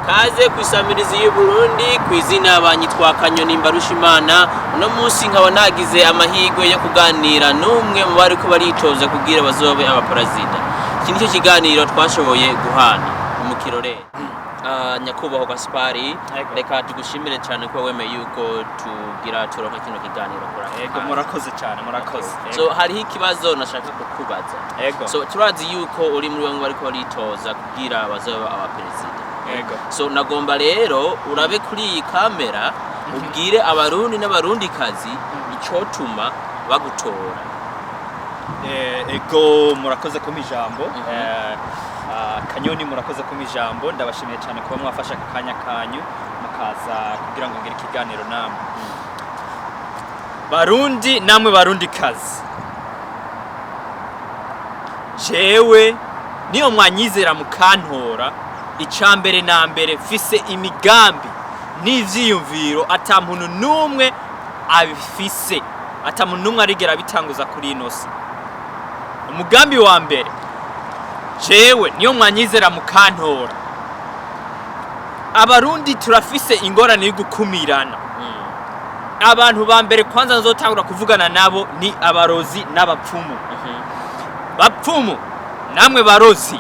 Kaze ku isamirizi y'u Burundi. Ku izina banyitwa Kanyoni Mbarushimana. Uno munsi nkaba nagize amahirwe yo kuganira n'umwe mu bariko baritoza kugira bazobe abaperezida. Iki nicyo kiganiro twashoboye guhana mu kirore. Nyakubahwa Gaspari, Ego. reka tugushimire cyane kuba wemeye yuko tugira turonka kino kiganiro kuri aka Ego, kanya. murakoze cyane, murakoze. So hariho ikibazo nashaka kukubaza. Ego. So turazi yuko uri muri bamwe bariko baritoza kugira bazobe abaperezida. Ego. So nagomba rero urabe kuri iyi kamera, ubwire Abarundi n'Abarundikazi icotuma bagutora. Ego, murakoze kumpa ijambo. Kanyoni, murakoze kumpa ijambo. Ndabashimiye cyane kuba mwafashe aka kanya kanyu mukaza kugira ngo ngire ikiganiro namwe. Barundi namwe Barundi kazi, jewe niyo mwanyizera mukantora, icya mbere na mbere mfise imigambi n'ivyiyumviro ata muntu n'umwe abifise, ata muntu n'umwe arigera abitanguza kuri ino si. Umugambi wa mbere, jewe niyo mwanyizera mukantora, Abarundi turafise ingorane yo gukumirana. Abantu ba mbere kwanza nzotangura kuvugana nabo ni abarozi n'abapfumu. Bapfumu namwe barozi,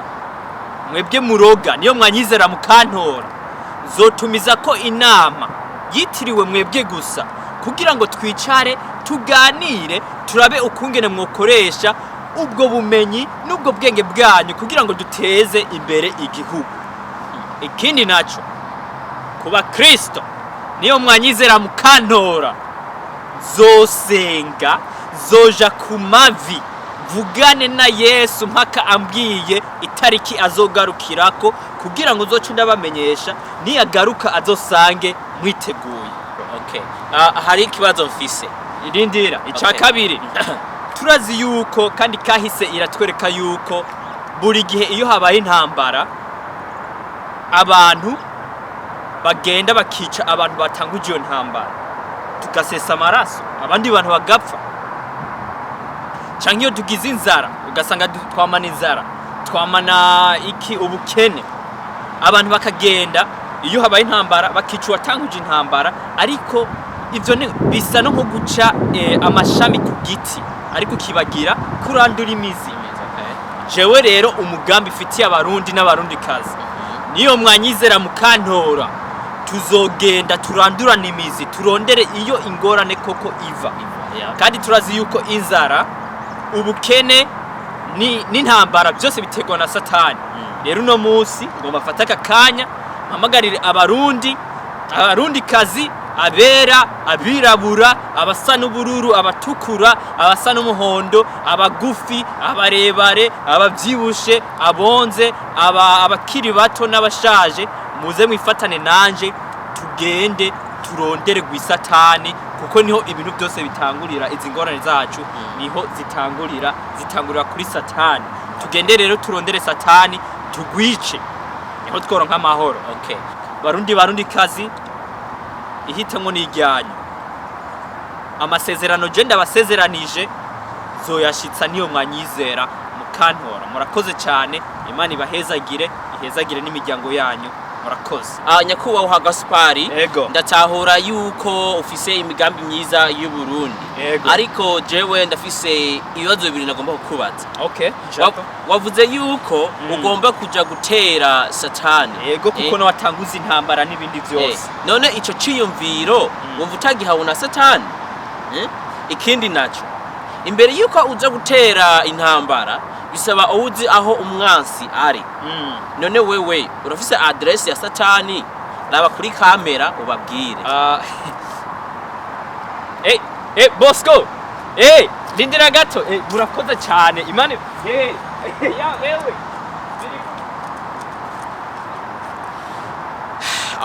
mwebwe muroga, niyo mwanyizera mukantora, nzotumiza ko inama yitiriwe mwebwe gusa kugira ngo twicare tuganire, turabe ukungene mwokoresha ubwo bumenyi n'ubwo bwenge bwanyu kugira ngo duteze imbere igihugu. Ikindi naco, kuba Kristo, niyo mwanyizera mukantora, zosenga, zoja ku mavi, mvugane na Yesu mpaka ambwiye itariki azogarukirako, kugira ngo nzoce ndabamenyesha, niyagaruka azosange mwiteguye. Okay. Hari ikibazo mfise. Irindira, icya kabiri, turazi yuko kandi kahise iratwereka yuko buri gihe iyo habaye intambara, abantu bagenda bakica abantu batanguje iyo ntambara, tugasesa amaraso, abandi bantu bagapfa. Canke iyo tugize inzara, ugasanga twamana inzara, twamana iki, ubukene, abantu bakagenda iyo habaye intambara bakica uwatanguje intambara. Ariko ivyo ni bisa no nko guca amashami ku giti, ariko ukibagira kurandura imizi. Jewe rero umugambi ifitiye Abarundi n'Abarundikazi, niyo mwanyizera mukantora, tuzogenda turandurana imizi, turondere iyo ingorane koko iva. Kandi turazi yuko inzara, ubukene n'intambara byose biterwa na Satani. Rero uno munsi ngo bafate aka kanya mpamagarire Abarundi, Abarundi kazi, abera, abirabura, abasa n'ubururu, abatukura, abasa n'umuhondo, abagufi, abarebare, abavyibushe, abonze, abakiri bato n'abashaje, muze mwifatane nanje tugende turondere Satani, kuko niho ibintu byose bitangurira. Izi ngorane zacu niho zitangurira, zitangurira kuri Satani. Tugende rero turondere Satani, tugwice, niho tworonka amahoro. Barundi, Barundi kazi, ihitamwo ni iryanyu. Amasezerano je ndabasezeranije zoyashitsa niyo mwanyizera mukantora. Murakoze cyane, Imana ibahezagire, ihezagire n'imiryango yanyu. Murakoze. Nyakubahwa Gaspari, Ego. ndatahura yuko ufise imigambi myiza y'u Burundi. Ego. Ariko jewe ndafise ibibazo bibiri nagomba kukubaza. Okay. Wavuze yuko ugomba kuja gutera Satani. Ego, kuko no watanguza intambara n'ibindi byose. None ico ciyumviro wumva utagihawe na Satani? Ikindi naco, imbere yuko uja gutera intambara bisaba uzi aho umwansi ari. None wewe urafise adresse ya Satani? Raba kuri kamera ubabwire. Ah, Bosco, lindira gato. Murakoze cyane, Imana ya wewe.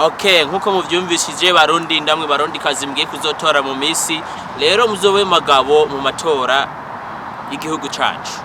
Okay, nkuko muvyumvishije, Barundi ndamwe Barundi kazi mgiye kuzotora mu misi, rero muzobe magabo mu matora y'igihugu cacu.